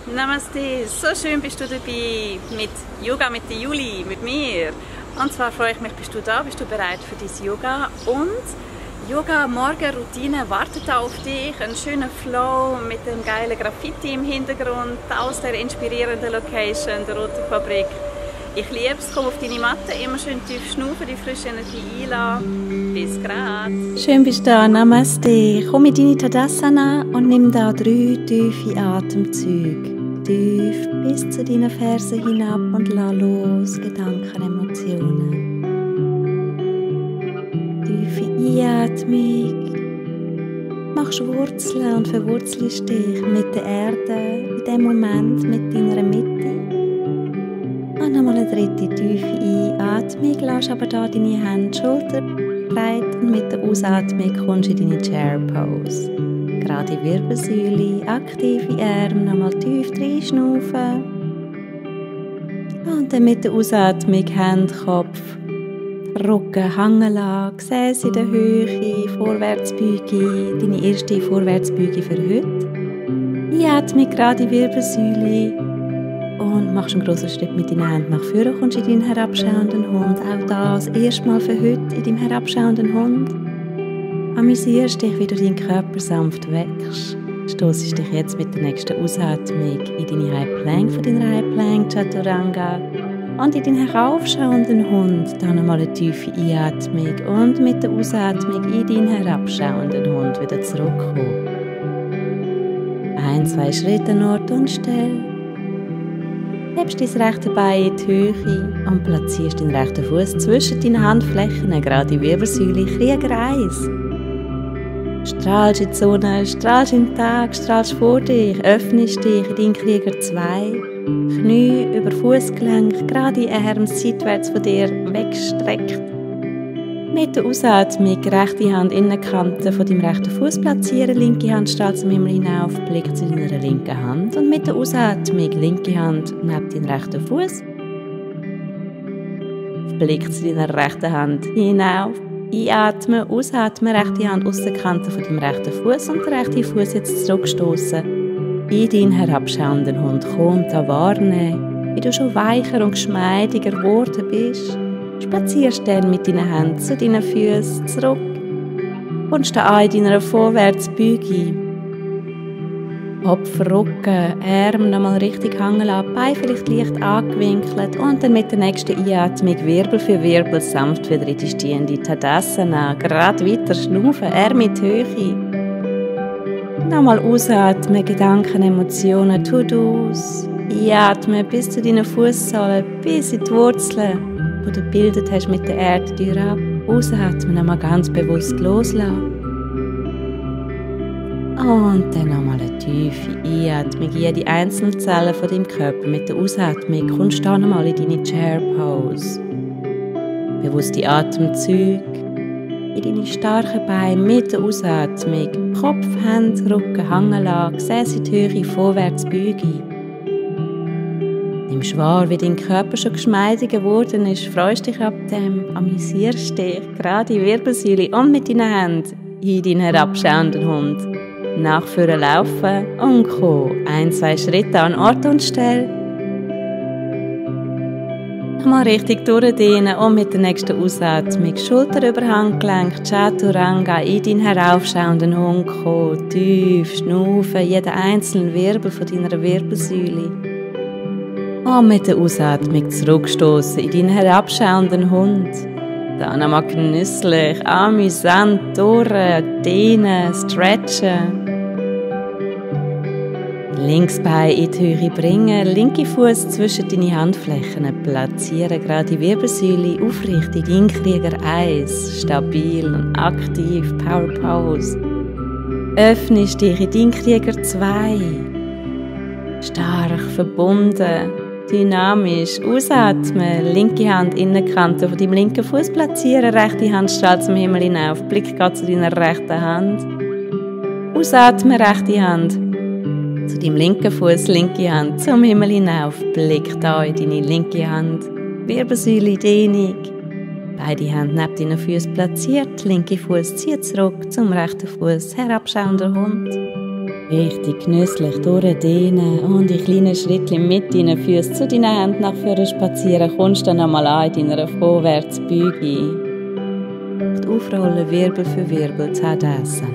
Namaste, so schön bist du dabei mit Yoga mit der Juli, mit mir. Und zwar freue ich mich, bist du da, bist du bereit für dieses Yoga? Und Yoga-Morgenroutine wartet auf dich, ein schöner Flow mit dem geilen Graffiti im Hintergrund, aus der inspirierenden Location, der Roten Fabrik. Ich liebe es, komm auf deine Matte, immer schön tief schnaufen, die frische Energie einlassen. Bis grad. Schön bist du da, Namaste. Komm in deine Tadasana und nimm da 3 tiefe Atemzüge. Tief bis zu deinen Fersen hinab und lass los Gedanken, Emotionen. Tiefe Einatmung. Machst Wurzeln und verwurzelst dich mit der Erde, in dem Moment mit deiner Mitte. Und nochmal eine dritte tiefe Einatmung. Lass aber da deine Hände schulterbreit und mit der Ausatmung kommst du in deine Chair Pose. Gerade Wirbelsäule, aktive Arme, nochmal tief reinschnaufen. Und dann mit der Ausatmung Hände, Kopf, Rücken, Hanglage, Gesäß in der Höhe, Vorwärtsbeuge, deine erste Vorwärtsbeuge für heute. Einatmung, gerade Wirbelsäule und machst einen grossen Schritt mit deinen Händen nach vorne, kommst in deinen herabschauenden Hund. Auch das erste Mal für heute in deinem herabschauenden Hund. Amüsierst dich, wie du deinen Körper sanft wächst. Stossest dich jetzt mit der nächsten Ausatmung in deine High Plank von deiner High Plank Chaturanga und in deinen heraufschauenden Hund dann einmal eine tiefe Einatmung und mit der Ausatmung in deinen herabschauenden Hund wieder zurückkommen. 1, 2 Schritte an Ort und Stelle. Hebst dein rechte Bein in die Höhe und platzierst deinen rechten Fuß zwischen deinen Handflächen, gerade Wirbelsäule, Krieger 1. Strahlst in die Sonne, strahlst in den Tag, strahlst vor dich, öffnest dich in deinen Krieger 2. Knie über Fußgelenk, gerade Arme seitwärts von dir weggestreckt. Mit der Ausatmung rechte Hand Innenkante von deinem rechten Fuß platzieren, linke Hand strahlt zum Himmel hinauf, Blick zu deiner linken Hand und mit der Ausatmung linke Hand neben deinen rechten Fuß, Blick zu deiner rechten Hand hinauf. Einatmen, ausatmen, rechte Hand aus der Kante von deinem rechten Fuß und der rechte Fuß jetzt zurückstoßen. In deinen herabschauenden Hund kommt da wahrnehmen, wie du schon weicher und geschmeidiger geworden bist. Spazierst dann mit deinen Händen zu deinen Füßen zurück. Kommst da an in deiner Vorwärtsbeuge. Kopf, Rücken, Arme nochmal richtig hängen lassen, Beine vielleicht leicht angewinkelt und dann mit der nächsten Einatmung Wirbel für Wirbel sanft wieder in die stehende Tadasana. Gerade weiter schnaufen, Arme in die Höhe. Nochmal ausatmen, Gedanken, Emotionen, To-Dos. Einatmen bis zu deinen Fußsohlen, bis in die Wurzeln, die du gebildet hast mit der Erde ab. Ausatmen, nochmal ganz bewusst loslassen. Und dann nochmal eine tiefe Einatmung in jede einzelne Zelle von deinem Körper. Mit der Ausatmung kommst du dann nochmal in deine Chair Pose. Bewusste Atemzüge in deine starken Beine mit der Ausatmung. Kopf, Hände, Rücken, Hanglage, Gesäß in die Höhe, Vorwärtsbeuge. Nimmst wahr, wie dein Körper schon geschmeidiger geworden ist. Freust dich ab dem, amüsierst dich, gerade in Wirbelsäule und mit deinen Händen in deinen herabschauenden Hund. Nach vorne laufen und kommen. 1, 2 Schritte an Ort und Stelle. Nochmal richtig durchdehnen und mit der nächsten Ausatmung Schulter über Handgelenk, Chaturanga in deinen heraufschauenden Hund kommen. Tief schnaufen, jeden einzelnen Wirbel von deiner Wirbelsäule. Und mit der Ausatmung zurückstoßen in deinen herabschauenden Hund. Dann nochmal genüsslich, amüsant durchdehnen, stretchen. Links Bein in die Höhe bringen, linke Fuß zwischen deine Handflächen platzieren, gerade die Wirbelsäule aufrichten, dein Krieger 1, stabil und aktiv, Power Pose. Öffnest dich in dein Krieger 2, stark verbunden, dynamisch, ausatmen, linke Hand Innenkante von deinem linken Fuß platzieren, rechte Hand strahlt zum Himmel hinauf, Blick geht zu deiner rechten Hand. Ausatmen, rechte Hand zu deinem linken Fuß, linke Hand zum Himmel hinauf, Blick da in deine linke Hand, Wirbelsäule Dehnung, beide Hände neben deinen Füßen platziert, linke Fuß zieht zurück zum rechten Fuß, herabschauender Hund. Richtig genüsslich durchdehnen und in kleinen Schrittchen mit deinen Füßen zu deinen Händen nach vorne spazieren, kommst dann einmal an in deiner Vorwärtsbeuge. Aufrollen Wirbel für Wirbel, Tadasana.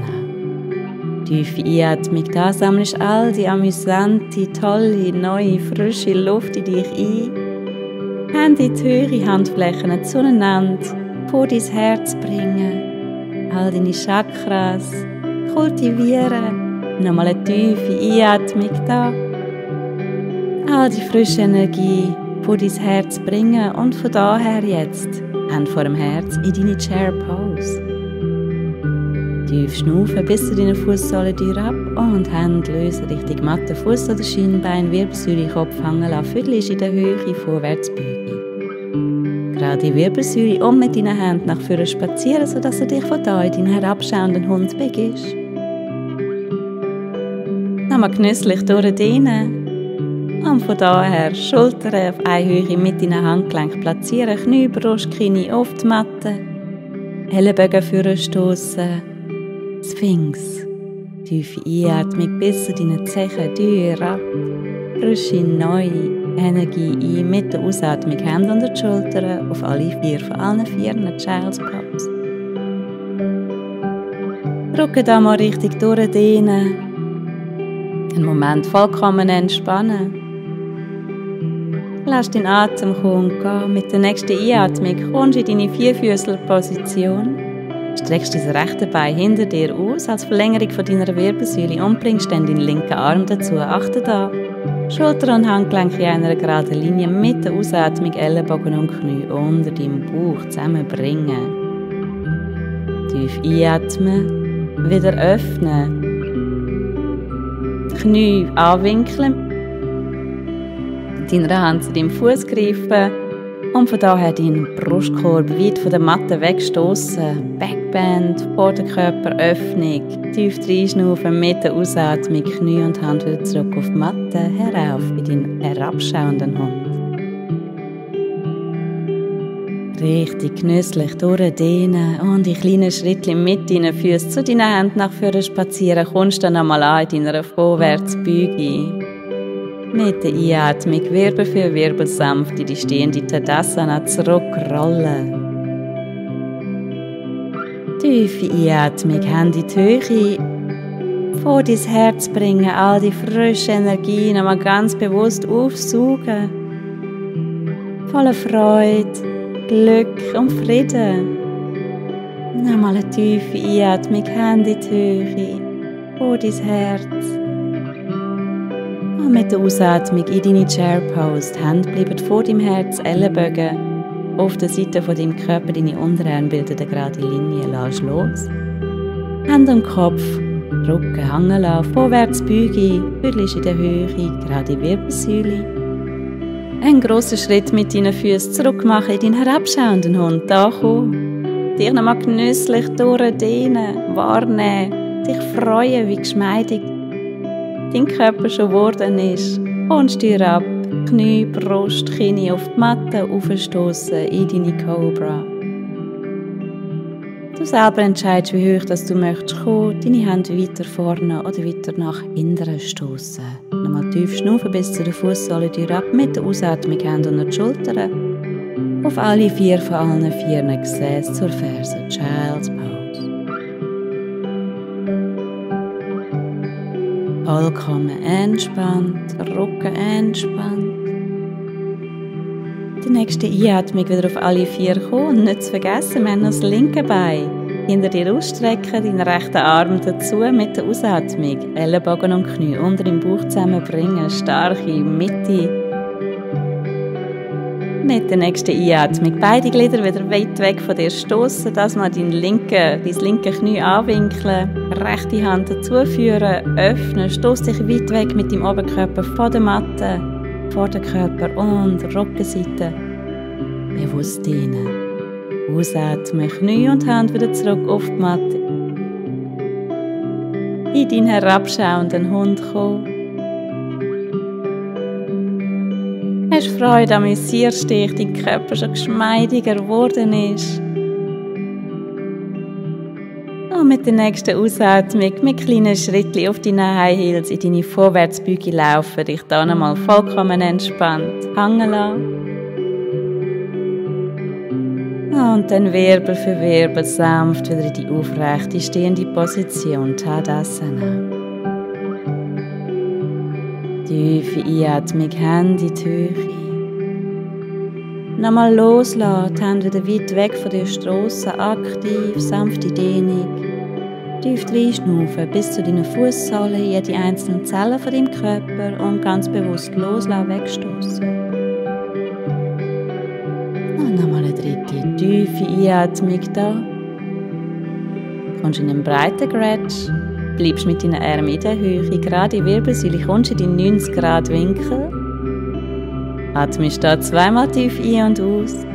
Tiefe Einatmung, da sammelst all die amüsante, tolle, neue, frische Luft in dich ein. Hände in die Höhe, Handflächen zueinander, vor dein Herz bringen. All deine Chakras kultivieren. Nochmal eine tiefe Einatmung da. All die frische Energie vor dein Herz bringen und von daher jetzt, Hand vor dem Herz, in deine Chair Pose. Tief schnaufen bis zu deinen Fußsohlen ab und Hände lösen Richtung Matte, Fuß oder Schienbein, Wirbelsäule, Kopf hängen lassen. Viertel ist in der Höhe, Vorwärtsbeuge. Gerade die Wirbelsäule und mit deinen Händen nach vorne spazieren, sodass du dich von da in deinen herabschauenden Hund begibst. Nochmal genüsslich durchdehnen. Und von daher Schultern auf eine Höhe mit deinen Handgelenken platzieren, Knie, Brust, Knie auf die Matte. Ellenbogen vorstoßen. Sphinx. Tiefe Einatmung bis zu deinen Zehen, Tür ab. Frische, neue Energie ein mit der Ausatmung, Hände unter die Schultern, auf alle vier, von allen vieren, Child's Pose. Rücken da mal richtig durchdehnen. Einen Moment vollkommen entspannen. Lass deinen Atem kommen und gehen. Mit der nächsten Einatmung kommst du in deine Vierfüßlerposition. Streckst dein rechte Bein hinter dir aus als Verlängerung von deiner Wirbelsäule und bringst dann deinen linken Arm dazu. Achte da. Schulter und Handgelenke in einer geraden Linie mit der Ausatmung, Ellenbogen und Knie unter deinem Bauch zusammenbringen. Tief einatmen, wieder öffnen. Knie anwinkeln, mit deiner Hand zu deinem Fuß greifen und von daher deinen Brustkorb weit von der Matte wegstoßen. Backbend, Vorderkörperöffnung, tief reinschnaufen mit der Ausatmung, Knie und Hand wieder zurück auf die Matte, herauf bei deinem herabschauenden Hund. Richtig genüsslich durchdehnen und in kleinen Schrittchen mit deinen Füßen zu deinen Händen nach vorne spazieren, kommst dann einmal an in deiner Vorwärtsbeuge. Mit der Einatmung Wirbel für Wirbel sanft in die stehende Tadasana zurückrollen. Tiefe Einatmung, Hände in die Höhe, vor dein Herz bringen, all die frische Energie nochmal ganz bewusst aufsaugen. Voller Freude, Glück und Frieden. Nochmal eine tiefe Einatmung, Hände in die Höhe, vor dein Herz. Und mit der Ausatmung in deine Chair Pose. Die Hände bleiben vor deinem Herz, Ellenbogen auf der Seite von deinem Körper, deine Unterarme bilden eine gerade Linie. Lass los. Hände am Kopf, Rücken hängen lassen, Vorwärtsbeuge, Hügel ist in der Höhe, gerade Wirbelsäule. Einen grossen Schritt mit deinen Füßen zurück machen in deinen herabschauenden Hund. Da komm. Dich nochmal genüsslich durchdehnen, wahrnehmen, dich freuen, wie geschmeidig dein Körper schon geworden ist. Und steuer ab, Knie, Brust, Knie auf die Matte, aufstoßen in deine Cobra. Du selber entscheidest, wie hoch du möchtest kommen, deine Hände weiter vorne oder weiter nach hinten stoßen. Nochmal tief schnaufen bis zu den Fußsohlen ab, mit der Ausatmung Hände unter die Schultern. Auf alle vier von allen vier Gesäß zur Ferse, Child's Pose. Vollkommen entspannt, Rücken entspannt. Die nächste Einatmung wieder auf alle vier kommen und nicht zu vergessen, wir haben noch das linke Bein. Hinter dir ausstrecken, deinen rechten Arm dazu mit der Ausatmung. Ellenbogen und Knie unter dem Bauch zusammenbringen, starke Mitte. Mit der nächsten Einatmung beide Glieder wieder weit weg von dir stoßen, dass man dein linke Knie anwinkeln, rechte Hand dazu führen, öffnen, stoß dich weit weg mit dem Oberkörper von der Matte, Vorderkörper und Rückenseite. Bewusst dehnen. Ausatmen, Knie und Hand wieder zurück auf die Matte. In deinen herabschauenden Hund kommen. Hast Freude, amüsierst dich, dein Körper schon geschmeidiger geworden ist. Und Und mit der nächsten Ausatmung mit kleinen Schritten auf deine High Heels in deine Vorwärtsbeuge laufen, dich da nochmal vollkommen entspannt hängen lassen. Und dann Wirbel für Wirbel sanft wieder in die aufrechte stehende Position, Tadasana. Tiefe Einatmung, Hände in die Höhe. Nochmal loslassen, die Hände wieder weit weg von dir stossen, aktiv, sanfte Dehnung. Tief reinschnaufen bis zu deinen Fußsohlen, jede einzelne Zelle von deinem Körper und ganz bewusst loslassen, wegstoßen. Und nochmal eine dritte tiefe Einatmung da. Kommst in einen breiten Stretch, bleibst mit deinen Armen in der Höhe, gerade in Wirbelsäule, kommst in deinen 90 Grad Winkel. Atmest da zweimal tief ein und aus.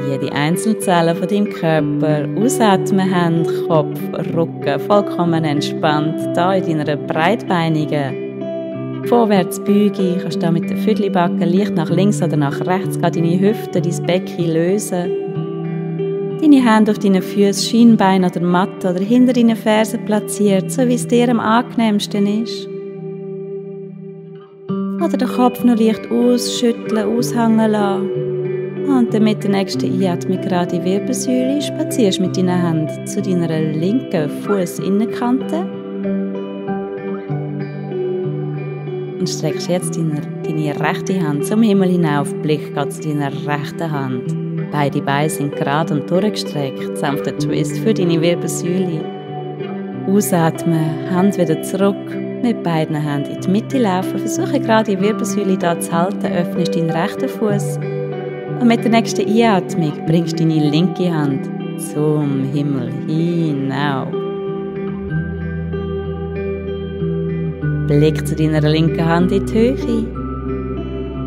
Jede einzelne Zelle von deinem Körper ausatmen, Hände, Kopf, Rücken, vollkommen entspannt. Da in deiner breitbeinigen Vorwärtsbeuge kannst du da mit den Viertelbacken leicht nach links oder nach rechts deine Hüfte, dein Becken lösen. Deine Hände auf deinen Füßen, Schienbein oder Matte oder hinter deinen Fersen platziert, so wie es dir am angenehmsten ist. Oder den Kopf noch leicht ausschütteln, aushängen lassen. Und dann mit der nächsten Einatmung gerade in die Wirbelsäule spazierst mit deinen Händen zu deiner linken Fußinnenkante. Und streckst jetzt deine rechte Hand zum Himmel hinauf, Blick geht zu deiner rechten Hand. Beide Beine sind gerade und durchgestreckt, sanfter Twist für deine Wirbelsäule. Ausatmen, Hand wieder zurück, mit beiden Händen in die Mitte laufen, versuche gerade die Wirbelsäule da zu halten, öffnest deinen rechten Fuß und mit der nächsten Einatmung bringst deine linke Hand zum Himmel hinauf. Blick zu deiner linken Hand in die Höhe.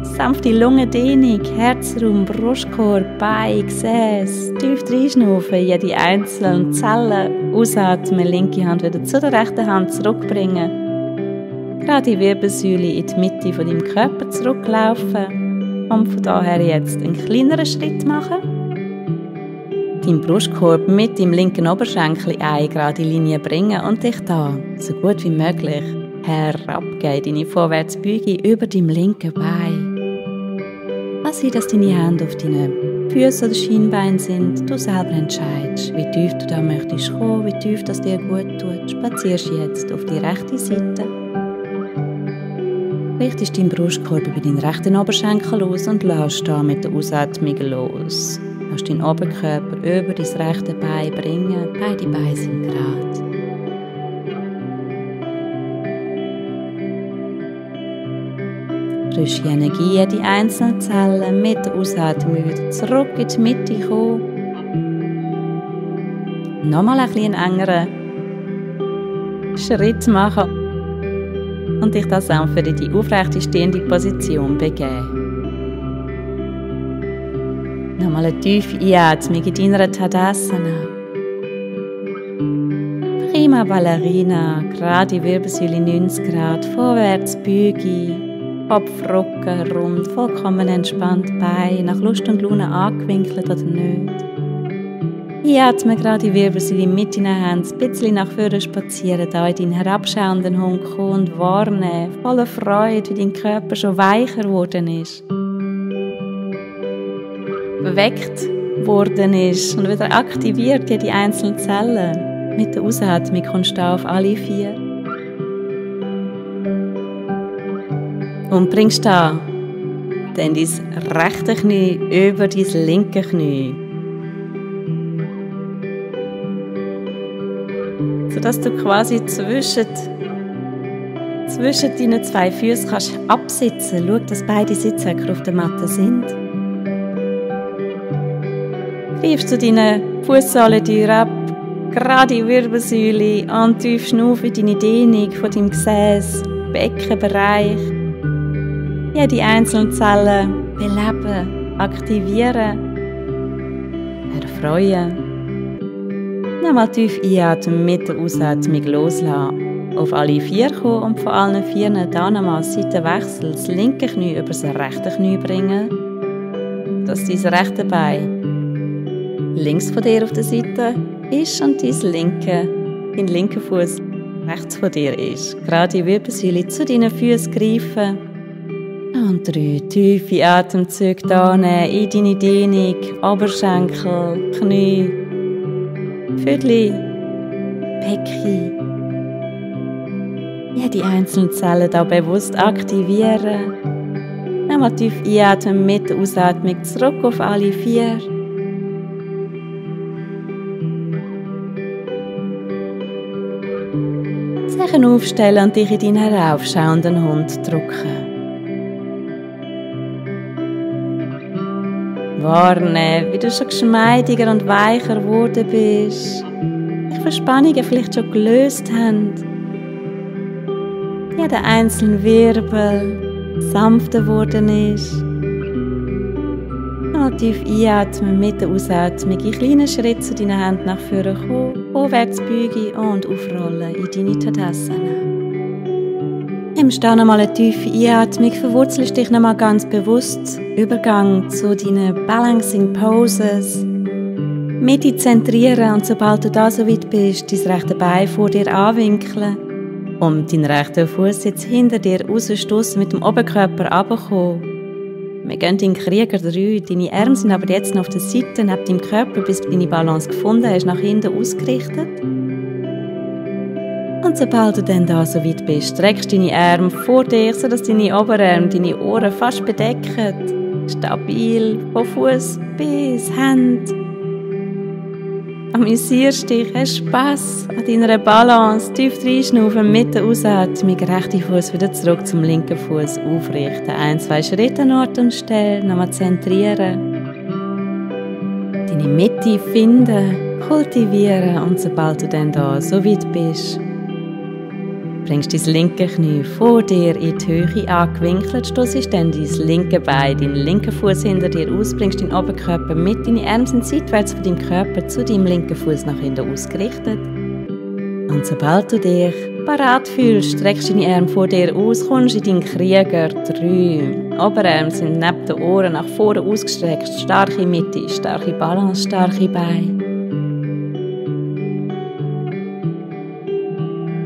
Sanfte Lungendehnung, Herzraum, Brustkorb, Bein, Gesäß. Tief reinschnaufen, jede einzelne Zelle. Ausatmen, linke Hand wieder zu der rechten Hand zurückbringen. Gerade die Wirbelsäule in die Mitte von deinem Körper zurücklaufen. Und von daher jetzt einen kleineren Schritt machen. Deinen Brustkorb mit dem linken Oberschenkel in eine gerade Linie bringen und dich da so gut wie möglich herabgehen, deine Vorwärtsbeuge über deinem linken Bein. Kann sein, dass deine Hände auf deinen Füßen oder Schienbeinen sind. Du selber entscheidest, wie tief du da möchtest kommen, wie tief das dir gut tut. Spazierst jetzt auf die rechte Seite. Richtest deinen Brustkorb über deinen rechten Oberschenkel aus und lässt da mit der Ausatmung los. Lass deinen Oberkörper über dein rechte Bein bringen. Beide Beine sind gerade. Frische Energie in die einzelnen Zellen mit der Ausatmung wieder zurück in die Mitte kommen. Nochmal ein bisschen engeren Schritt machen und dich das auch für die aufrechte stehende Position begeben. Nochmal eine tiefe Einatmung in deiner Tadasana. Prima Ballerina, gerade die Wirbelsäule 90 Grad, vorwärts Beuge. Kopf, Rücken, rund, vollkommen entspannt, Beine, nach Lust und Laune angewinkelt oder nicht. Einatme gerade die Wirbelsäule mit deinen Händen, ein bisschen nach vorne spazieren, da in deinen herabschauenden Hund kommen und wahrnehmen, voller Freude, wie dein Körper schon weicher geworden ist. Bewegt worden ist und wieder aktiviert die einzelnen Zellen. Mit der Ausatmung kommst du auf alle 4. Und bringst da dann dein rechte Knie über dein linke Knie. Sodass du quasi zwischen deinen 2 Füßen kannst absitzen. Schau, dass beide Sitzhöcker auf der Matte sind. Greifst zu deinen Fußsohlentüren ab, gerade die Wirbelsäule, und tief schnaufen deine Dehnung von deinem Gesäß, Beckenbereich. Jede einzelne Zelle beleben, aktivieren, erfreuen. Nochmal tief einatmen, mit der Ausatmung loslassen. Auf alle 4 kommen und von allen 4 dann nochmal Seitenwechsel, das linke Knie über das rechte Knie bringen. Dass dein rechte Bein links von dir auf der Seite ist und dein linker Fuß rechts von dir ist. Gerade die Wirbelsäule zu deinen Füßen greifen. Und 3 tiefe Atemzüge da nehmen in deine Dehnung, Oberschenkel, Knie, Füdli, Becken. Jede einzelne Zelle da bewusst aktivieren. Nochmal tief einatmen mit der Ausatmung zurück auf alle 4. Sicher aufstellen und dich in deinen heraufschauenden Hund drücken. Wahrnehmen, wie du schon geschmeidiger und weicher geworden bist. Dich Verspannungen vielleicht schon gelöst haben. Jeder einzelne Wirbel sanfter geworden ist. Noch tief einatmen mit der Ausatmung. In kleinen Schritten zu deinen Händen nach vorne kommen. Vorwärts beugen und aufrollen in deine Tadasana. Nimmst dann nochmal eine tiefe Einatmung, verwurzelst dich nochmal ganz bewusst. Übergang zu deinen Balancing Poses. Mitte zentrieren und sobald du da so weit bist, dein rechte Bein vor dir anwinkeln und deinen rechten Fuß jetzt hinter dir rausstoßen mit dem Oberkörper runterkommen. Wir gehen in Krieger 3. Deine Arme sind aber jetzt noch auf der Seite neben deinem Körper, bis du deine Balance gefunden hast, nach hinten ausgerichtet. Und sobald du dann da so weit bist, streckst du deine Arme vor dir, sodass deine Oberarme deine Ohren fast bedecken. Stabil, von Fuß bis Hand. Amüsierst dich, hast Spass an deiner Balance, tief reinschnaufen mit der Ausatmung, rechte Fuß wieder zurück zum linken Fuß aufrichten. 1, 2 Schritte an Ort und Stelle, nochmal zentrieren. Deine Mitte finden, kultivieren und sobald du dann da so weit bist, bringst dein linke Knie vor dir in die Höhe angewinkelt, stossest dann dein linke Bein, deinen linken Fuß hinter dir aus, bringst deinen Oberkörper mit, deine Arme sind seitwärts von deinem Körper zu deinem linken Fuß nach hinten ausgerichtet. Und sobald du dich parat fühlst, streckst deine Arme vor dir aus, kommst in deinen Krieger 3. Oberarme sind neben den Ohren nach vorne ausgestreckt, starke Mitte, starke Balance, starke Beine.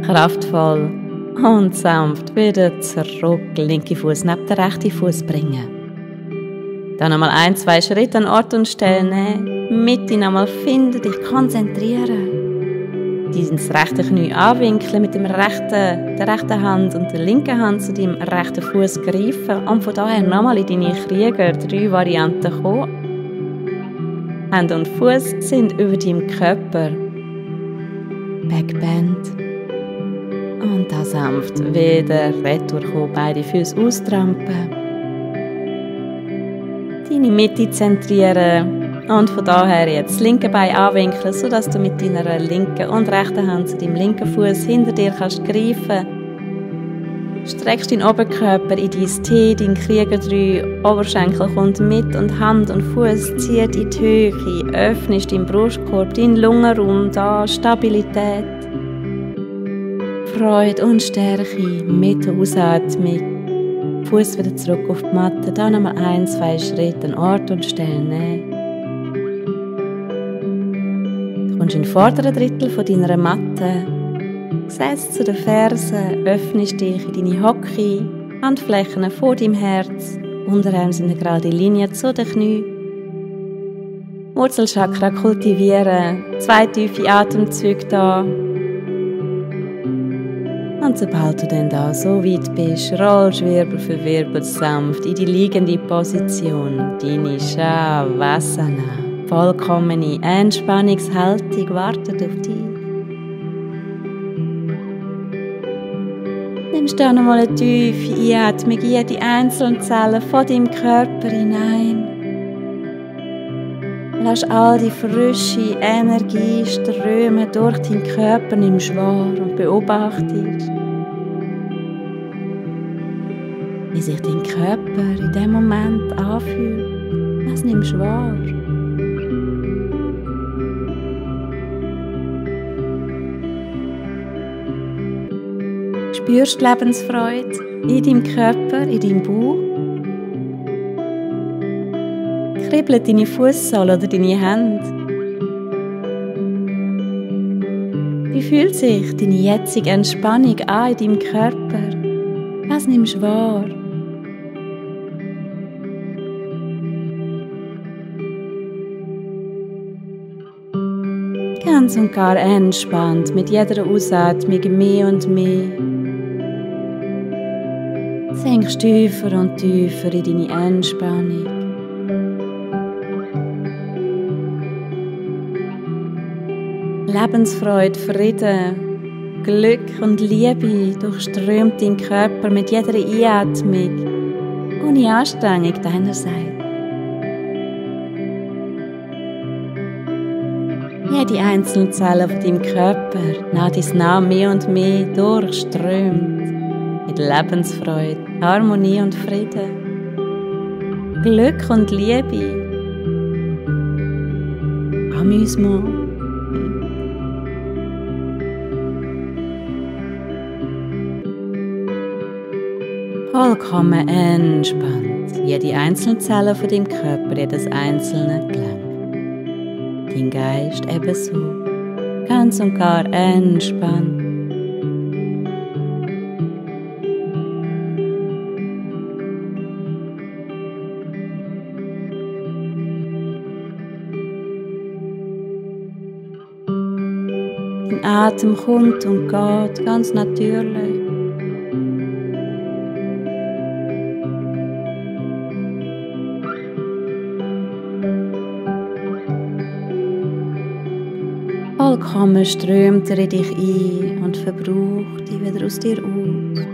Kraftvoll und sanft wieder zurück, linke Fuß neben den rechten Fuß bringen. Dann nochmal 1, 2 Schritte an Ort und Stelle nehmen, Mitte nochmal finden, dich konzentrieren. Dein rechte Knie anwinkeln mit der rechten Hand und der linken Hand zu deinem rechten Fuß greifen und von daher nochmal in deine Krieger 3 Varianten kommen. Hand und Fuß sind über deinem Körper. Backbend. Und dann sanft wieder retour kommen, beide Füße austrampen. Deine Mitte zentrieren und von daher jetzt das linke Bein anwinkeln, sodass du mit deiner linken und rechten Hand zu deinem linken Fuß hinter dir kannst greifen. Streckst deinen Oberkörper in dein T, dein Krieger 3, Oberschenkel kommt mit und Hand und Fuß zieht in die Höhe, öffnest deinen Brustkorb, deinen Lungenraum, da Stabilität. Freude und Stärke mit der Ausatmung. Fuß wieder zurück auf die Matte. Dann nochmal 1, 2 Schritte an Ort und Stelle nehmen. Du kommst in den vorderen Drittel von deiner Matte. Gesäß zu den Fersen, öffnest dich in deine Hocke, Handflächen vor deinem Herz. Unterarme sind eine gerade Linie zu den Knien. Wurzelchakra kultivieren. 2 tiefe Atemzüge da. Und sobald du dann da so weit bist, rollst Wirbel für Wirbel sanft in die liegende Position, deine Shavasana. Vollkommene Entspannungshaltung wartet auf dich. Nimmst da nochmal eine tiefe Einatmung in jede einzelne Zelle von deinem Körper hinein. Lass all die frische Energie strömen durch deinen Körper, nimmst wahr und beobachtest, wie sich dein Körper in diesem Moment anfühlt. Das nimmst du wahr. Spürst die Lebensfreude in deinem Körper, in deinem Bauch? Kribbelt deine Fußsohle oder deine Hände? Wie fühlt sich deine jetzige Entspannung an in deinem Körper? Was nimmst du wahr? Ganz und gar entspannt, mit jeder Ausatmung mehr und mehr. Sinkst tiefer und tiefer in deine Entspannung. Lebensfreude, Frieden, Glück und Liebe durchströmt deinen Körper mit jeder Einatmung, ohne Anstrengung deinerseits. Jede einzelne Zelle von deinem Körper nach deinem Namen mehr und mehr durchströmt mit Lebensfreude, Harmonie und Frieden, Glück und Liebe, Amüsement. Vollkommen entspannt, jede einzelne Zelle von deinem Körper, jedes einzelne Gelenk. Dein Geist ebenso, ganz und gar entspannt. Dein Atem kommt und geht, ganz natürlich. Vollkommen strömt er in dich ein und verbraucht dich wieder aus dir aus.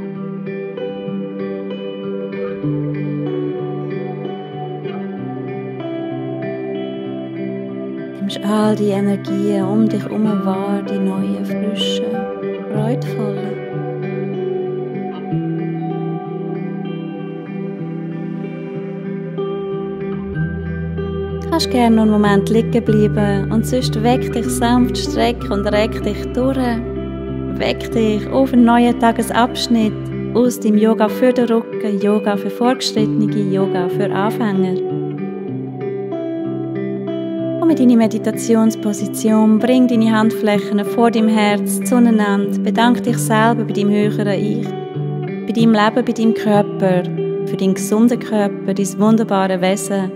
Nimmst all die Energien um dich herum wahr, die neuen, frischen, freudvollen. Du kannst gerne noch einen Moment liegen bleiben und sonst weck dich sanft, streck und reck dich durch. Weck dich auf einen neuen Tagesabschnitt aus dem Yoga für den Rücken, Yoga für Fortgeschrittene, Yoga für Anfänger. Und mit deiner Meditationsposition bring deine Handflächen vor deinem Herz zueinander. Bedank dich selber bei deinem höheren Ich, bei deinem Leben, bei deinem Körper, für deinen gesunden Körper, dein wunderbare Wesen.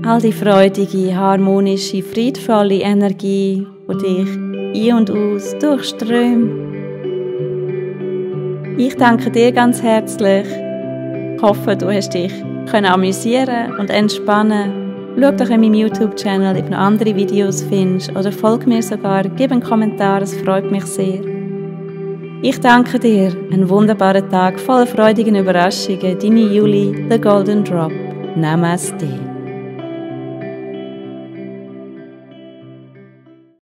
All die freudige, harmonische, friedvolle Energie, die dich ein- und aus durchströmt. Ich danke dir ganz herzlich. Ich hoffe, du hast dich amüsieren und entspannen. Schau doch in meinem YouTube-Channel, ob du noch andere Videos findest oder folge mir sogar, gib einen Kommentar, es freut mich sehr. Ich danke dir, einen wunderbaren Tag voller freudigen Überraschungen. Deine Julie, The Golden Drop. Namaste.